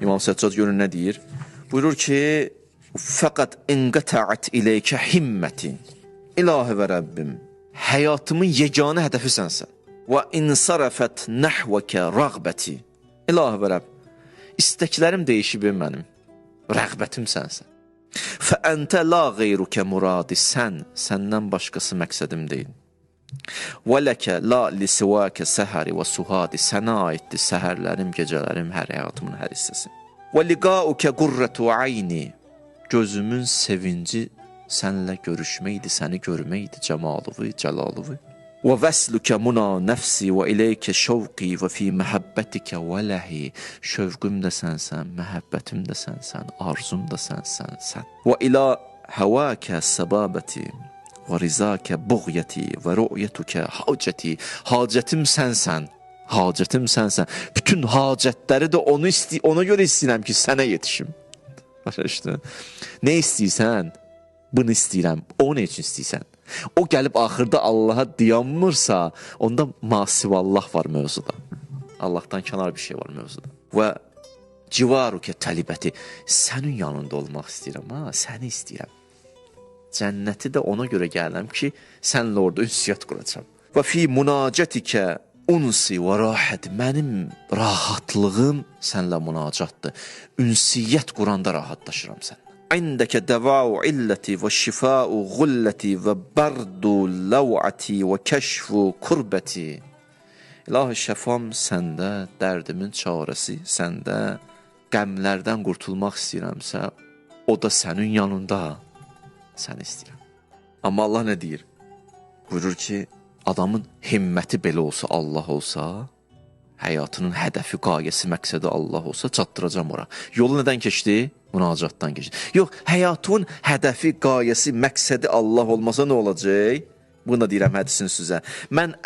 İmam Səccad görün nə deyir? Buyurur ki, fəqət inqəta'at ileykə himməti. İlahi və Rəbbim, həyatımın yeganə hədəfi sənsən. Və insarafət nəhvəkə rəğbəti. İlahi və Rəbb, istəklərim dəyişib mənim. Rəğbətim sənsən. Fə əntə la qeyrukə muradi, sən, səndən başqası məqsədim deyil. Və ləkə la lisivakə səhəri və suhadi, sənə aiddir səhərlərim, gecələrim, hər həyatımın hər hissəsi. Və liqaukə qurrətu ayni, gözümün sevinci sənlə görüşməkdir, səni görməkdir, cəmalıvı, cəlalıvı. Və vəslükə muna nəfsi və ileykə şövqi və fi məhəbbətikə vələhi. Şövqüm də sənsən, məhəbbətim də sənsən, arzum da sənsən, sən. Və ilə həvəkə səbabəti və rizakə buğyəti və rü'yətukə hacəti. Hacətim sənsən. Hacətim sənsən. Bütün hacətləri də onu ona görə istəyirəm ki, sənə yetişim. Başa düşdün? Nə istəyirsən? Bunu istəyirəm. O nə üçün istəyirsən? O gəlib axırda Allaha dayanmırsa, onda masivallah var mövzuda. Allahdan kənar bir şey var mövzuda. Və civarukə təlibəti, sənin yanında olmaq istəyirəm, ha, səni istəyirəm. Cənnəti də ona görə gəlirəm ki, sənlə orada ünsiyyət quracam. Və fi münacatikə unsi və rahat, mənim rahatlığım sənlə münacatdır. Ünsiyyət quranda rahatlaşıram səndən. İndəkə dəvau illəti və şifau gulləti və bərdu ləv'ati və kəşfu kurbəti. İlahi şəfam səndə, dərdimin çarəsi səndə. Qəmlərdən qurtulmaq istəyirəmsə, o da sənin yanında. Səni istəyirəm. Amma Allah nə deyir? Buyurur ki, adamın himməti belə olsa, Allah olsa, həyatının hədəfi, qayəsi, məqsədi Allah olsa, çatdıracam ora. Yolu nədən keçdi? Münacatdan keçdi. Yox, həyatın hədəfi, qayəsi, məqsədi Allah olmasa nə olacaq? Bunu da deyirəm hədisin sizə. Mən